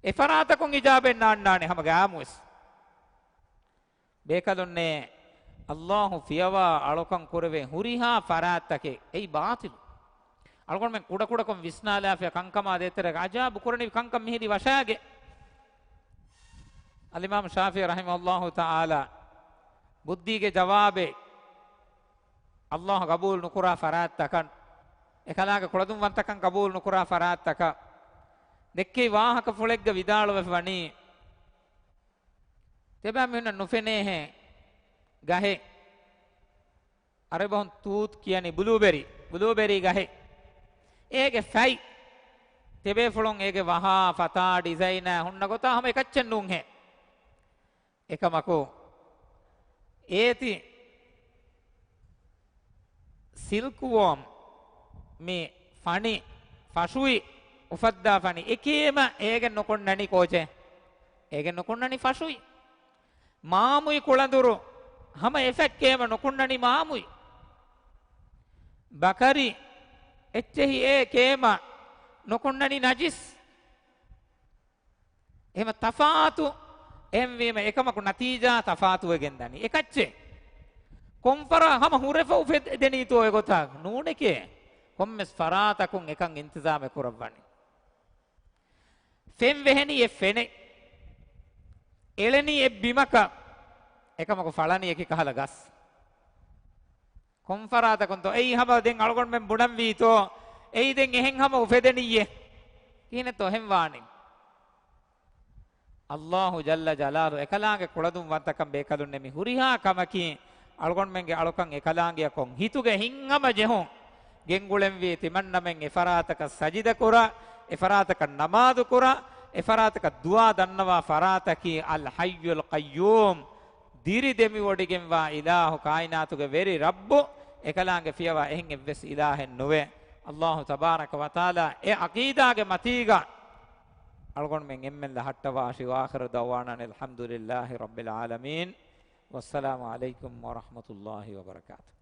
އެފަރާތަކުން އިޖާބައެއް ނާންނާނެ ހަމަ ގައިމުވެސް. ބޭކަލުންނޭ، އައްލާހު ފިޔަވާ އަޅުކަން ކުރެވޭ ހުރިހާ ފަރާތްތަކެއް އެއީ ބާޠިލު. އަޅުގަނޑުމެން ކުޑަކުޑަކޮށް ވިސްނާލާފިޔާ ކަންކަމާ ދޭތެރޭގަ އަޖާބު ކުރަނިވި ކަންކަން މިހިރީ ވަށާގެ. އަލްއިމާމު ޝާފިޢީ ރަޙިމަހުﷲ ތަޢާލާ ބުއްދީގެ ޖަވާބެއް، އައްލާހު ގަބޫލު ނުކުރާ ފަރާތްތަކަށް، އެކަލާނގެ ކުޅަދުންވަންތަކަން ގަބޫލު ނުކުރާ ފަރާތްތަކަށް ދެއްކި ވާހަކަފުޅެއްގަ ވިދާޅުވެފަ ވަނީ، ތިޔަބައިމީހުންނަށް ނުފެނޭހޭ ގަހެއް، އަރަބިބަހުން ތޫތް ކިޔަނީ ބްލޫބެރީ، ބްލޫބެރީ ގަހެއް. އޭގެ ފަތް، ތިޔަބޭފުޅުން އޭގެ ވަހާ، ފަތާ، ޑިޒައިނާ ހުންނަ ގޮތާ ހަމަ އެކައްޗެއް ނޫންހޭ. އެކަމަކު އޭތި ސިލްކްވޯމް މި ފަނި ފަށުއި އުފައްދާ ފަނި އެކީމަ އޭގެ ނުކުންނަނީ ކޯޗެއް؟ އޭގެ ނުކުންނަނީ ފަށުއި. މާމުއި ކުޅަނދުރު ހަމަ އެފައްކޭމަ ނުކުންނަނީ މާމުއި. ބަކަރި އެއްޗެހި އޭ ކޭމަ ނުކުންނަނީ ނަޖިސް. އެހެމަ ތަފާތު، އެހެންވީމަ އެކަމަކު ނަތީޖާ ތަފާތުވެގެން ދަނީ. އެކައްޗެއް ކޮންފަރާ ހަމަ ހުރެފަ އުފެދެނީތޯ އެގޮތަށް؟ ނޫނެކޭ. ކޮންމެސް ފަރާތަކުން އެކަން އިންތިޒާމެއް ކުރައްވަނީ. ފެން ވެހެނީ އެއް ފެނެއް. އެޅެނީ އެއް ބިމަކަށް. އެކަމަކު ފަޅަނީ އެކި ކަހަލަ ގަސް. ކޮންފަރާތަކުންތޯ އެއީ ހަމަ ދެން އަޅުގަނޑުމެން ބުނަންވީތޯ؟ އެއީ ދެން އެހެން ހަމަ އުފެދެނީއޭ. ކިހިނެއްތޯ އެހެން ވާނީ؟ އައްލާހު ޖައްލަ ޖަލާލު އެކަލާނގެ ކުޅަދުންވަންތަކަން ބޭކަލުންނެ މި ހުރިހާ ކަމަކީ އަޅުގަނޑުމެންގެ އަޅުކަން އެކަލާނގެއަކުން ހިތުގެ ހިތްހަމަ ޖެހުން. ގެންގުޅެންވީ ތިމަންނަމެން އެފަރާތަކަށް ސަޖިދަކުރާ، އެފަރާތަކަށް ނަމާދުކުރާ، އެފަރާތަކަށް ދުޢާ ދަންނަވާ ފަރާތަކީ އަލް ޙައްޔުލް ޤައްޔޫމް، ދިރި ދެމިވޮޑިގެންވާ އިލާހު، ކާއިނާތުގެ ވެރި ރައްބު، އެކަލާނގެ ފިޔަވާ އެހެން އެއްވެސް އިލާހެއް ނުވޭ. އައްލާހު ތަބާރަކަ ވަތަޢާލާ އެ ޢަޤީދާގެ މަތީގަ އަޅުގަނޑުމެން އެންމެން ލަހައްޓަވާށި. ވާޚިރު ދަޢުވާނާ އަނިލް ޙަމްދުލިއްލާހި ރައްބިލް ޢާލަމީން. ވައްސަލާމު ޢަލައިކުމް ވަރަޙްމަތުﷲި ވަބަރަކާތުހު.